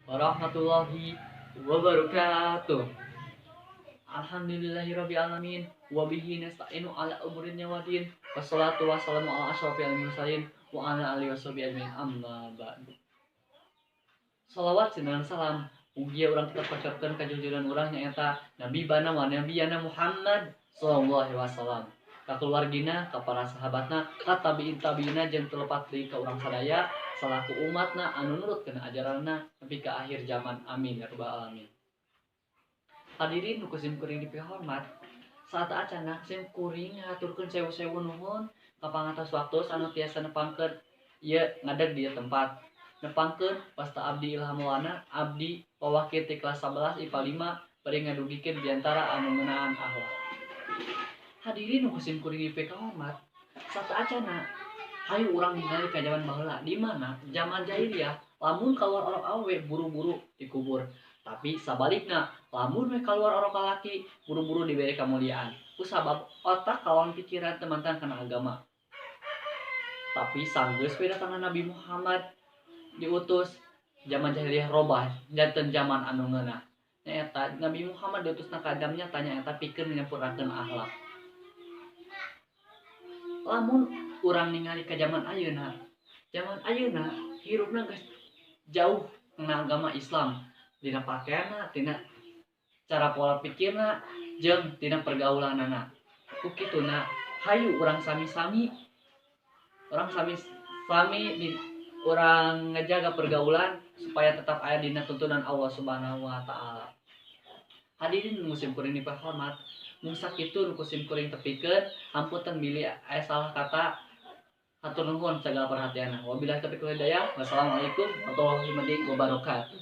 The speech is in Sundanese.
Warahmatullahi wabarakatuh. Alhamdulillahirabbil alamin wa bihi nasta'inu ala umuri dunya waddin. Wassalatu wassalamu ala asyrafil mursalin wa ala alihi washabihi ajmain, amma ba'du. Salawat dan salam mugia urang tetep kocorkeun ka junjungan urang, nyaeta Nabi bana wa nabiyana Muhammad sallallahu alaihi wasallam, ka keluargina, ka para sahabatna, ka tabiin tabiina, jeung teu lepat deui ka urang sadaya salaku umatna anu nurut kana ajaranna nepi ka akhir zaman. Amin ya rabbal alamin. Hadirin nu ku sim kuring dipihormat, saateuacana sim kuring ngahaturkeun sewu-sewu nuhun ka pangatos waktu anu tiasa nepangkeun ieu ngadeg di ieu tempat. Nepangkeun, wasta abdi Ilham Maulana, abdi pawakil ti kelas 11 IPA 5, bari ngadugikeun biantara anu ngeunaan akhlak. Hadirin nu ku sim kuring dipikahormat, sateuacana hayu urang ningali ka zaman baheula, di mana zaman jahiliyah lamun keluar orok awewe buru-buru dikubur, tapi sabalikna lamun we keluar orok lalaki buru-buru diberi kemuliaan kusabab otak kalawan pikiran teu mantan kana agama. Tapi sanggeus we datangna Nabi Muhammad diutus, zaman jahiliyah robah janten zaman anu ngeunah, nyaeta Nabi Muhammad diutusna ka alam nyata, nyaeta pikeun menyempurnakeun akhlak. Lamun urang ningali ka zaman ayeuna, zaman ayeuna hirupna geus jauh kana agama Islam dina pakaianna, tina cara pola pikirna, jeung tina pergaulanana. Ku kituna hayu urang sami-sami, urang sami-sami di urang ngejaga pergaulan supaya tetap aya dina tuntunan Allah Subhanahu wa Taala. Hadirin nu sim kuring dipihormat, mung sakitu nu ku sim kuring tepikeun. Hapunten bilih aya salah kata. Hatur nuhun sagala perhatianna. Wabillahi taufiq wal hidayah. Wassalamualaikum warahmatullahi wabarakatuh.